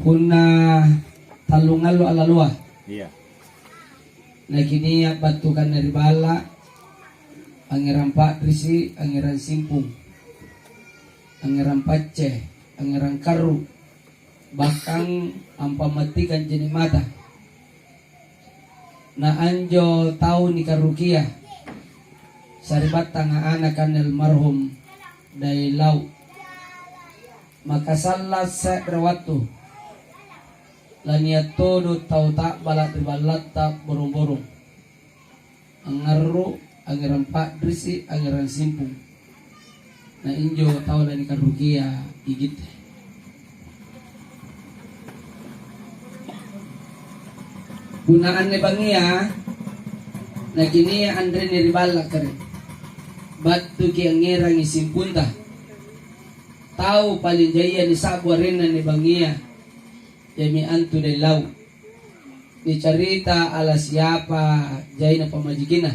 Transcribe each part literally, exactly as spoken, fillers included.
Punna tallungallo allaloa. Iya. Nakinia' battu kanre ri balla', angngerang pa'risi', angngerang simpung, angngerang pacce, angngerang karru', bahkan ampammattikang je'ne' mata. Na anjo tau nikarrukia, sari'battanga anaka anne almarhum Daeng Lau'. Maka salla' se're wattu, lania' todo' tau ta'bala' ri ballatta borong-borong, angngarru', angngerang pa'risi', angngerang simpung. Na injo tau lanikarrukia igitte. Punna anne bangngia, nakinia' anrene ri balla' kare. Battuki angngerangi simpunta. Tau paling jaia nisa'bu arenna anne bangngia, iami antu Daeng Lau'. Nicarita ala siapa jaina pammajikinna.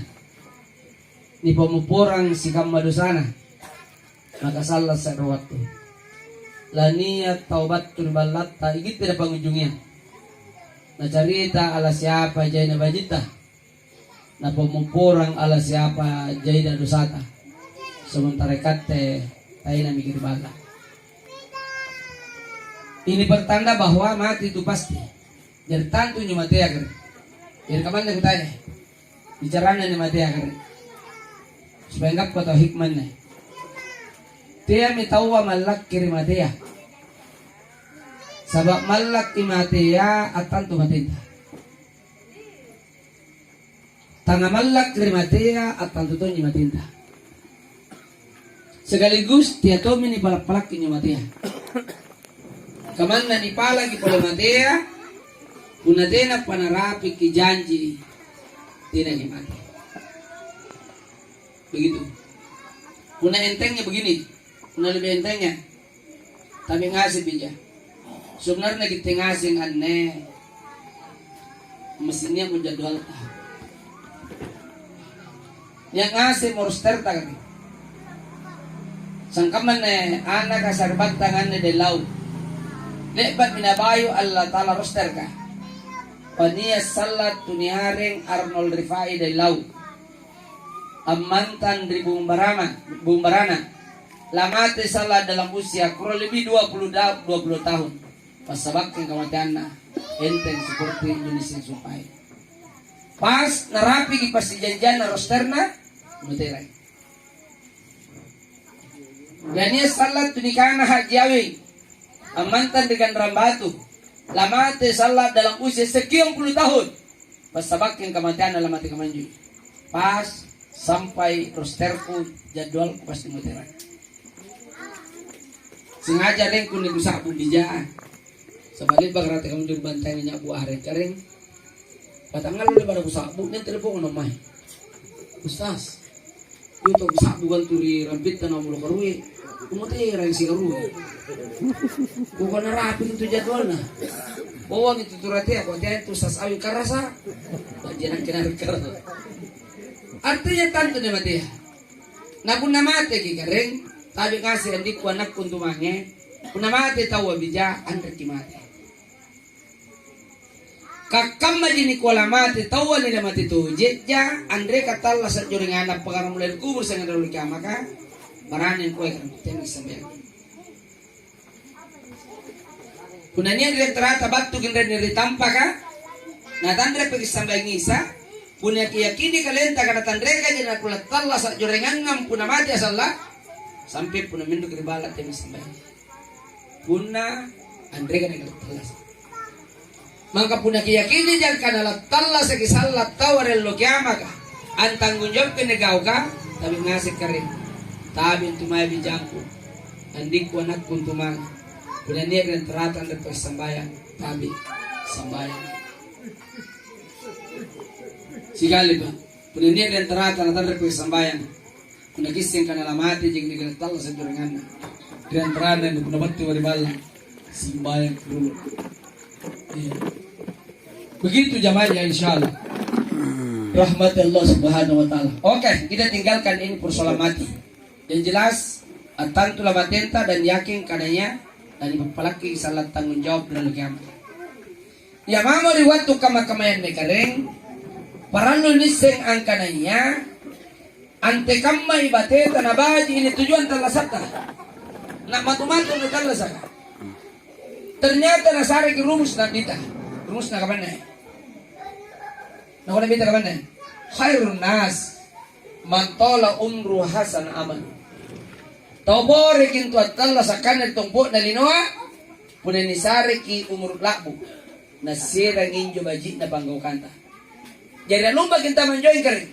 Nipammopporang sikamma dosana, maka salla' se're wattu. Lania' tau battu ri ballatta igitte napangujungia. Nacarita ala siapa jaina bajitta, napammopporang ala siapa jaina dosata. Sementara ikatte taenami ri balla'. Ini pertanda bahwa mati itu pasti. Jari tantu injo matea kere. Jari kamanna kutanya, bicaranna anne matea kere, supaya gappa tau hikmanna. Teami taua mallakki ri matea. Saba' mallakki matea attantu matenta. Tangngamallakki ri matea attantu tonji matenta. Sekaligus tea tommi nipala'-palakki injo matea. Kamanna nipalaki pole matea, punna tenapa narapiki janji, tenaki mate. Begitu. Punna entengnya begini, punna lebih entengnya, tapi ngasih bija. Sebenarnya kita ngasih anne, mesti nia'mo jadwalta. Nia' ngasemmo rosterta kami. Sangkamma anne anaka sari'battang anne Daeng Lau'. Le'ba'mi nabayu Allata'ala rosterka. Pania' salla' tuniareng Arnold Rifai Daeng Lau'. Ammantang ri Bung Barama, Bung Barana. Lamate salla' dalam usia kurang lebih dua puluh da-, dua puluh tahun. Passabakkang kamateanna enteng seperti Indonesia sumpae. Pas narapiki passijanjianna rosterna, muterai. Gania sallang tu nikana Haji Aweng, ammantang ri Ganrang Batu, lamate sallang dalam usia sekian puluh tahun. Passabakkang kamateanna lamate kamanjoi. Pas sampai rosterku, jadwalku pasti muterai. Sengaja reng kunni kusa'bu bija. Saba' le'baka rate kamunjo ri bantaeng nya'bu areng kareng. Patangngallo le'baka kusa'bu, nia' telepon mae. Ustaz, io to kusa'bu bantu ri rampitta na mulo karue. Kumuterai sikarue. Pokokna rapi itu jadwalna. Bawang itu tu ratea, kuatea itu Ustaz Aweng karasa. Bajianang kenal karasa. Artinya tantu nia' matea. Na punna mateki kareng, tabe' ngaseng andikku anakku antu mange. Punna mate taua bija, anreki mate. Kakkammaji nikua lamate taua, nilamate toje'ja, anreka tallasa' jorenganna, appakkaramula ri kuburu' siagang ri kiamaka, barani angkua kareng, tena sambayang. Punna nia' ri antarata battuki anre ri tampaka, natanrepaki sambayang Isa, punna yakini kalenta kana tanrekaji nakulla tallasa' jorenganna punna mate asalla, sampe punna minroki ri balla' tena sambayang. Punna anreka nakulla tallasa'. Mangka punna kiyakinija angkana lattallasaki sallang taua ri allo kiamaka, antanggung jawabki nigauka, tabe' ngaseng kareng. Tabe' antu mae bijangku. Andikku anakku antu mange. Punna nia' ri antarata anre passambayang, tabe' sambayang. Sikali, Pa'. Punna nia' ri antarata natanre passambayang. Punna kisseng kana lamate jaki nikana tallasa' jorenganna. Ri antarana punna battu ri balla', sambayang dulu. Iya. Begitu jama'ah, ya, insya Allah. Rahmati Allah Subhanahu wa Ta'ala. Oke, kita tinggalkan ini persoalan mati. Yang jelas, attantu lamatenta dan yakin kanaya Nanipappalakkiki sallang tanggung jawab ri laleng kiamata. Iya mamo ri wattu kamma-kammayanne karaeng, parallu nisseng angkanaya antekammai bateta nabaji' anne tujua tallasa'ta. Na matu-matu anne tallasaka. Ternyata nasareki rumus Nabita. Rumusna kamanne? Nakana Nabita kamanne? "Khairun nas man tola umru hasan amal." Tau boreki antu attallasa' kanre tompo'na linoa, punna nisareki umuru' la'bu, naserangi injo baji'na panggaukanta. Jari, a'lumbaki antama anjo engkari.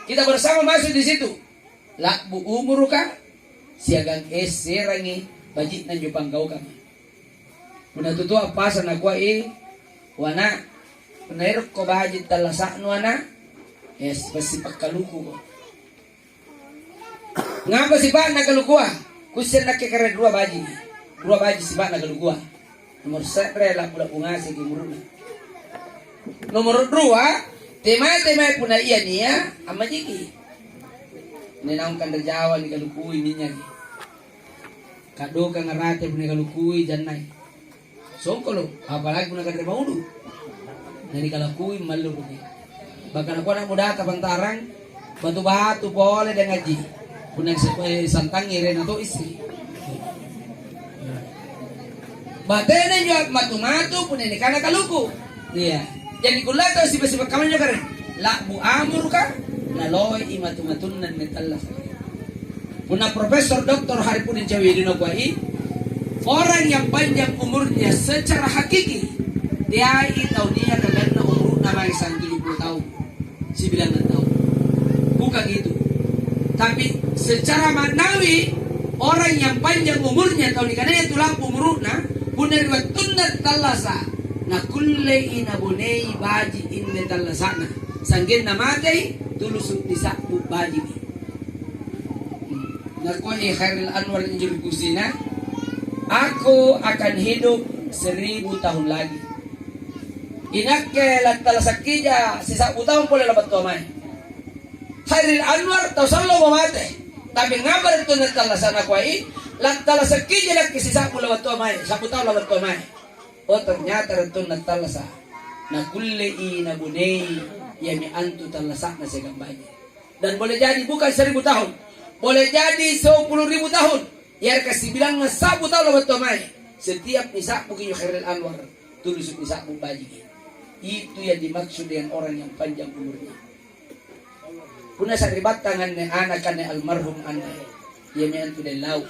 Kita bersama masuk di situ. La'bu umuruka siagang serangi baji'na anjo panggaukanga. Punna tutoa appasa nakuai, "Wana, punna erokko baji' tallasa'nu, Ana', eh, pasi pakkalukuko." Ngapa sipa'na kalukua? Kuisse nakke karaeng rua baji'. Rua baji' sipa'na kalukua. Nomor se're, la'bu-la'bu ngaseki umuru'na. Nomor rua, temae-temae punna ia nia' ammajiki. Nenaung kanre Jawa nikalukui minynyaki. Kadokang arate punna nikalukui jannai. Songkolo', apalagi punna kanre maudu. Na nikalakui malluruki. Bahkan nakua ana' mudata pantarang, batu-batu pole deng ngaji. Punna se-, eh, santangi rena to isi. Batena injo matu-matu punna nikana kaluku. Iya. Jadi kulla tau sipa-sipa kamma anjo kare. La'bu amuruka, naloi matu-matunna anne tallasa'. Punna Profesor Doktor Haripudin Cawi dinakuai, orang yang panjang umurnya secara hakiki, teai tau niaka ganna umuru'na mae siagang tuju pulo taung, sibilangngang taung. Bukan itu. Tapi secara maknawi, orang yang panjang umurnya, tau nikanaya tu lampu umuru'na, punna ri wattunna tallasa', nakullei nabonei baji' inne tallasa'na. Sanggenna matei, tulusu' nisa'bu bajiki. Nakuai Khairil Anwar injo ri kusina, "Aku akan hidup seribu tahun lagi. Inakke lattalasakkija sisa'bu taung pole labattua mae." Khairil Anwar tau sallomo mate, tapi ngapa ri tunna tallasa' nakuai, "Lattalasakkija nakke sisa'bu labattua mae, sa'bu taung labattua mae." Oh, ternyata ri tunna tallasa', nakullei nabonei iami antu tallasa'na siagang baji'. Dan boleh jadi bukan seribu tahun, boleh jadi sepuluh ribu tahun, yareka sibilangngang sa'bu taung labattua mae. Setiap nisa'buki injo Khairil Anwar, tulusu' nisa'bu bajiki. Itu yang dimaksud dengan orang yang panjang umurnya. Punna sari'battang anne anaka anne almarhum anne, iami antu daeng lau'.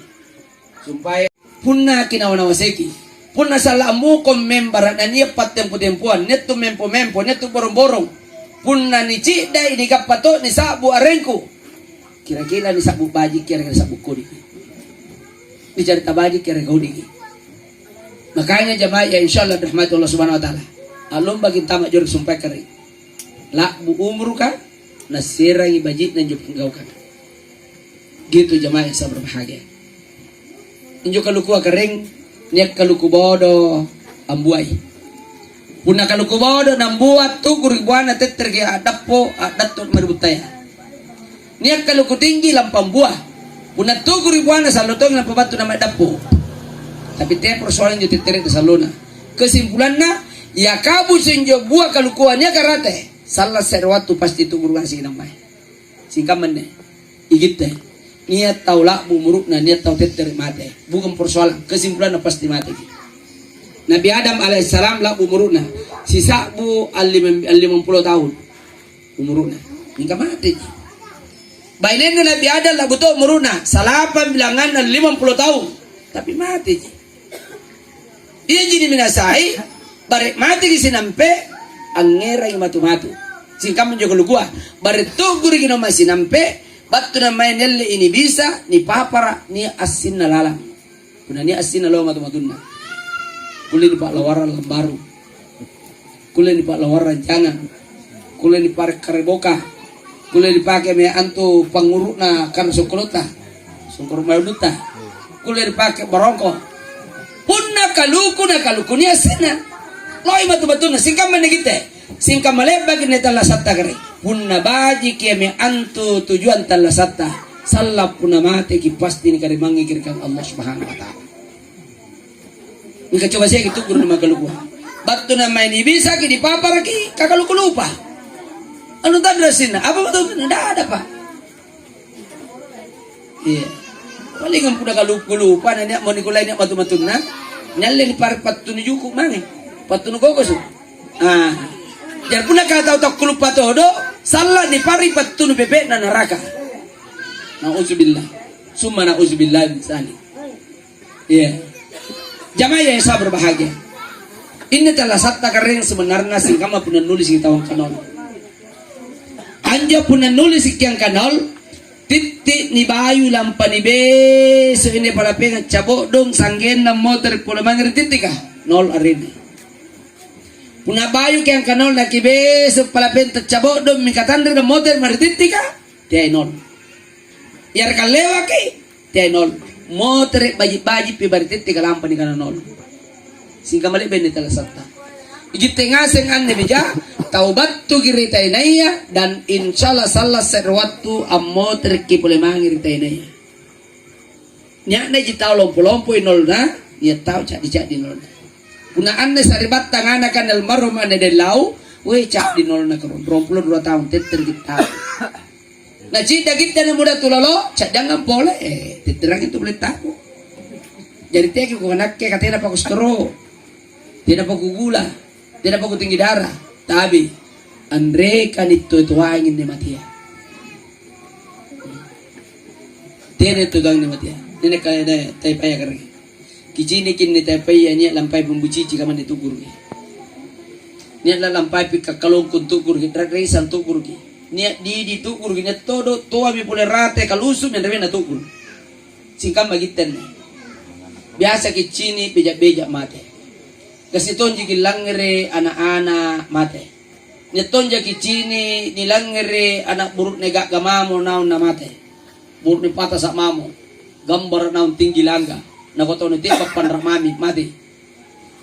Sumpae Punna kinawa-nawaseki, punna salla ammukong membara' na nia' pattempo-tempoang, nia' tu mempo-mempo, nia' tu borong-borong, punna nici'dai, nikappa to nisa'bu arengku, kira-kira nisa'bu bajiki, kira-kira nisa'bu kodiki, nicarita bajiki, kira-kira kodiki. Makanya jamaah ya, insyaallah rahmati Allah Subhanahu wa Ta'ala, a'lombaki antama joro sumpae kare. La'bu umuruka, naserangi baji'na injo panggaukanga. Gitu jamaah yang saya berbahagia. Injo kalukua karaeng, nia' kaluku bodo ambuai. Punna kaluku bodo nambua, tu'guru ri buana tettereki a'dappo, a'dattu mae ri buttaya. Nia' kaluku tinggi lampa ambua. Punna tu'guru ri buana sallo tongi lampa battu na mae dappo. Tapi tea persoalan injo tettere'na sallona. Kesimpulanna, iya kabusu injo bua kalukua nia' karate, sallang se're wattu pasti tu'guru ngaseng naung mae. Singkamma anne, igitte. Nia' tau la'bu umuru'na, nia' tau tettere' mate. Bukan persoalan, kesimpulanna pasti mateki. Nabi Adam alaihissalam la'bu umuru'na, sisa'bu allimam-, allimampulo taung umuru'na. Mingka mateji. Bainenna Nabi Adam la'bu to umuru'na, salapang bilanganna limampulo taung, tapi mateji. Iaji niminasai, bare' mateki sinampe', angngerangi matu-matu. Singkamma injo kalukua, bare' tu'guriki naung mae sinampe', battu na mae nialle ini bisa, nipapara', nia' assinna lalang. Punna nia' assinna lao matu-matunna, kulle nipa'lawarang lambaru. Kulle nipa'lawarang jangang, kulle nipare' kareboka, kulle nipake mae antu pangnguru'na kana songkolotta, songkoro' malunutta, kulle nipake barongko. Punna kaluku na kaluku nia' assinna, loi matu-matunna, singkamma anne gitte, singkamma le'baki anne tallasatta kare. Punna bajiki iami antu tujuang tallasatta, sallang punna mateki pasti nikarimangngeki ri kang Allah Subhanahu wa Ta'ala. Mingka coba siaki tu'guru' ni makaluku. Battu namai nibisaki, dipaparaki, kakaluku-lupa. Anu tanra sinna, apa betul? Ndak ada, Pak. Iya. Palingang punna kaluku-lupa, na nia' moni kulai nia' matu-matunna, nialle nipare' pattunu juku' mange. Pattunu kokoso. Ah. Jari punna kau tau takkuluppa todo, salla' nipare' pattunu pepe'na naraka. Nauzubillah. Summa nauzubillah min zalik. Iya. Jama'ah yang saya berbahagia. Ini talasatta karaeng sebenarnya singkamma punna nulisiki tau angkanol. Anjo punna nulisiki angkanol, titti' nibayu lampa nibeso' ini palapengang cabo'dong sanggenna motere' pole mange ri tittika, nol arenna. Punna bayuki angkanol nakibeso' palapenta cabo'dong mingka tanre na motere' mae ri tittika, teai nol. Yareka lewaki, teai nol. Motere' baji'-baji'pi bari'te kalampani kana nol. Singkamma le'ba'ne talasatta. Igitte ngaseng anne bija, tau battuki ri taenaya, dan insyaallah sallang se're wattu ammotere'ki pole mange ri taenaya. Nia'naji tau lompo-lompoi nolna, nia' tau ca'di-ca'di nolna. Punna anne sari'battang anaka almarhum anne Dellau, we ca'di nolna koro, ruampulo dua taung, tettere'ki tau. Na cidda gitte na muda tulolo, ca'diangang pole, eh, tetterangi tu boleh tabu. Jari teaki kukanakke ka tenapa kustroke, tenapa kugula, tenapa kutinggi darah, tabi. Anrekani toe-toangi anne matea. Tena toe-toangi anne matea. Nene kale taepaya karaeng. Kiciniki anne taepaya nia' lampai pambucici kamma anne tu'guruki. Nia' lalampai pikakkalongkung tu'guruki, ra'risang tu'guruki. Nia' didi tu'guruki, nia' todo toami pole rate kalusu' mi anremenna tu'guru'. Singkamma gitte anne. Biasa kicini' beja-beja mate. Kasi tonji kilangngere' ana'-ana' mate. Nia' tonja kicini' nilangngere' ana' buru'ne ga'ga mamo naung namate. Buru'ne patasa' mamo. Gambara' naung tinggi langga. Nakua tau nite'ba panra' mami, mate.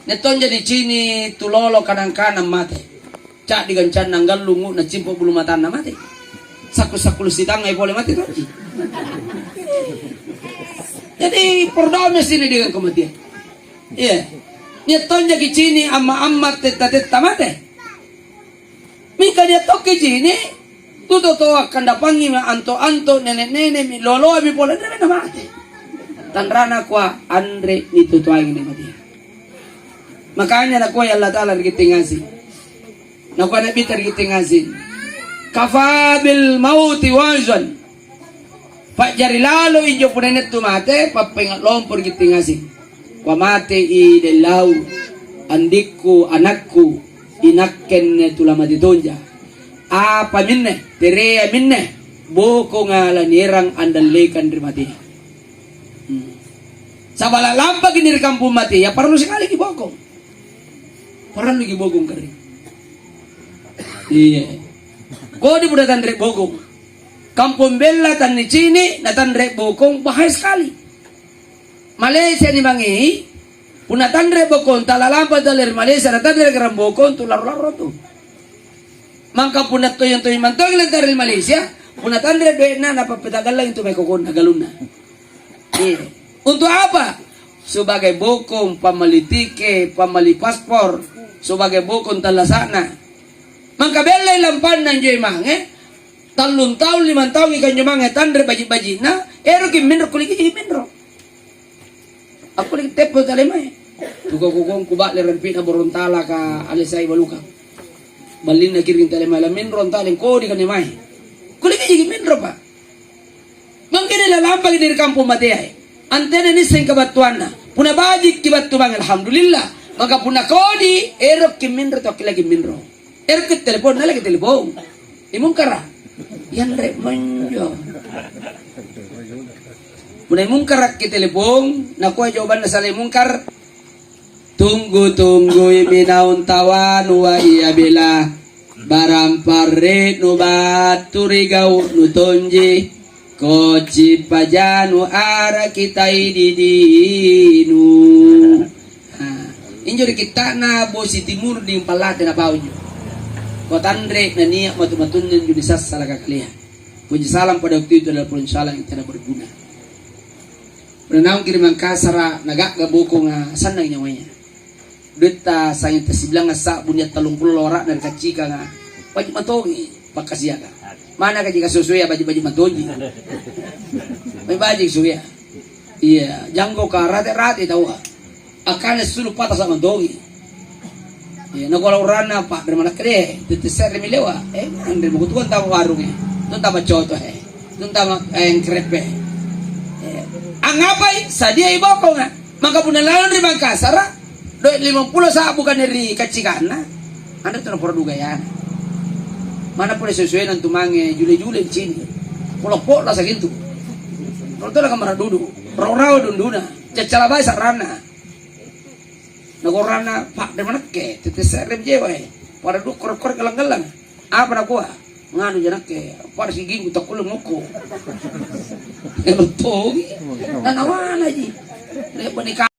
Nia' tonja nicini' tulolo kanang-kanang mate. Ca'di gancanna ngallu' ngu' nacimpo' bulu matanna mate. Sakku-sakku sitangngai pole mate tonji. Jadi, perdamai sini dengan kematian. Iya. Nia' tonja kicini' amma-amma tetta-tetta mate. Mingka nia' tokki cini', tu totoa kandapangi ma anto-anto, nene'-nene'mi, loloami pole, anremenna mate. Tanrana kua, anre nitotoangi anne matea. Makanya nakua Allata'ala ri kitte ngaseng. Nakua Na'bita ri kitte ngaseng. Kafa bil mauti wa'zan. Pa'jari lalo injo punna nia' tu mate, pappainga' lompo ri kitte ngaseng. Kua matei Dellau, andikku, anakku, inakke anne tu lamate tonja. Apa minne, terea minne, bokonga lanierang andallekang ri matea. Hmm. Saba' la'lampaki anne ri kampong matea, parallu sikaliki bokong. Paralluki bokong karaeng. Iya. Kodi punna tanre' bokong. Kampong Bella tannicini', natanre' bokong, bahaya sekali. Malaysia nimangei, punna tanre' bokong, talalampa tala ri Malaysia, natanre' garang bokong, tu larro-larro tu. Mangka punna toyang-toyang mantongi lantara ri Malaysia, punna tanre' doe'na, napappetagallang intu mae kokonna, galunna. Iya. Untuk apa? Sebagai bokong pammali tike, pammali paspor, sebagai bokong tallasa'na. Mangka bellai lampanna anjo mange, tallung taung, limang taung ikanjo mange tanre' baji'-baji'na, eroki minro, kulleki jaki minro. Akkulleki teppo talemae. Tukokukongku ba'le rampi'na borong talaka alesai balukang. Ballinna kiring talemae, laminro taleng kodi kanemae. Kulleki jaki minro, Pak. Mangkana lalampaki ri kampong mateae. Antena nisseng kabattuanna. Punna bajikki battu mange, alhamdulillah. Maka punna kodi, erokki minro, tokki lagi minro. Erokki telepon, nalaki telepon. I Mungkara. Yanre monjo. Punna i Mungkarakki telepon, nakua jawabanna sala i Mungkar, "Tunggu-tunggui mi naung tawanua ia bela, barang parre'nu battu ri gau'nu tonji, kocci pajanu araki tai didinu." Nah, injo ri kitta'na Bosi Timur di Pallate napau injo. Ko tanre' na nia' matu-matunna injo nisassalaka kalea. Puji salang pada waktu itu adalah puji salang yang tidak berguna. Punna naungki ri Mangkasara', naga'ga bokonga, sannang nyawaya. Doetta sanging tasibilangngang sa'bu nia' tallumpulo lawara'na ri kaccikanga. Baji' matongi pakkasiaka. Manakaji kasue-suea baji'-baji' matonji. Baji'-baji' suea. Iya, janggoka rate-rate taua. Akkana sulu patasa' matongi. Iya, nakuala urranna pa'rema nakke de, tette se'remi lewa. Eh, anre mukutuang tama warunge. Tun tama coto, eh. Tun tama, eh, krepe. Eh, angngapai? Sadiai bokonga. Maka punna lalang ri Mangkasara, doe' limampulo sa'bu kanne ri kaccikanna, anre tuna pora dugayana. Mana pole sesuai nantu mange jule-jule cini. Pola-pola sagintu. Kalau tona kamara dudu, rao-rao dunduna, caccala bae sa'ranna. Nagorana pa'de manakke, tette se're jewa e. Pada dua kore-kore galang-galang. Apa nakua? Nganu ja nakke, pada siginggu takkulle mukku. Ero tongi. Nanawana ji. Le'ba' nika-